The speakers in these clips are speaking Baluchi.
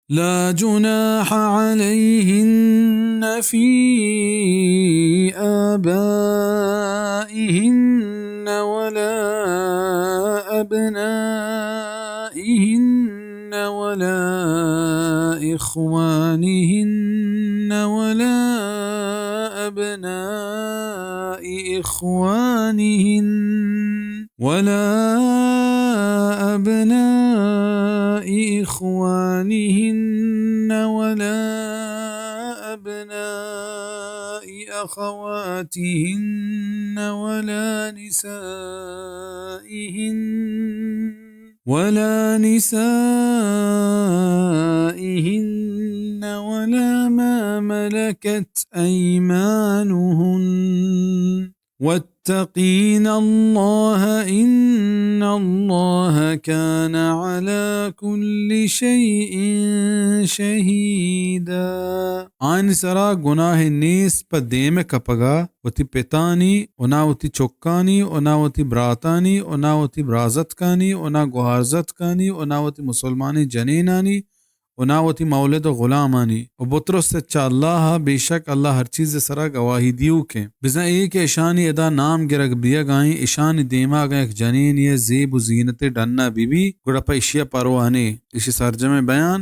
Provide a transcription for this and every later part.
لا جناح عليهن في آبائهن ولا أبنائهن ولا إخوانهن ولا أبناء إخوانهن ولا أبناء إخوانهن ولا أبناء أخواتهن ولا نسائهن ولا نسائهن ولا ما ملكت أيمانهن واتقين الله إن الله كان على كل شيء شهيدا۔ آنی سرا گناہ نیست پہ دیم کپگا وتی پتانی و نا وتی چکانی و نا وتی براتانی و نا وتی برازتکانی و نا گوہارزتکانی و نا وتی مسلمانی جنینانی و نا وتی مولد و غلامانی و بترس چہ اللہ ء، بے شک اللہ ہر چیز ء سرا گواہی دیوک انت۔ بزاں اے کہ اشانی ادا نام گرگ بیگ ء انت، اشانی دیما اگاں یک جنینے ء زیب و زینتے ڈنا بہ بی، گڑا پہ اشی ء پرواہ نے۔ اشی سرجمیں بیان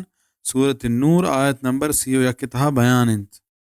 سورت نور آیت نمبر سی و یک ء تہا بیان انت۔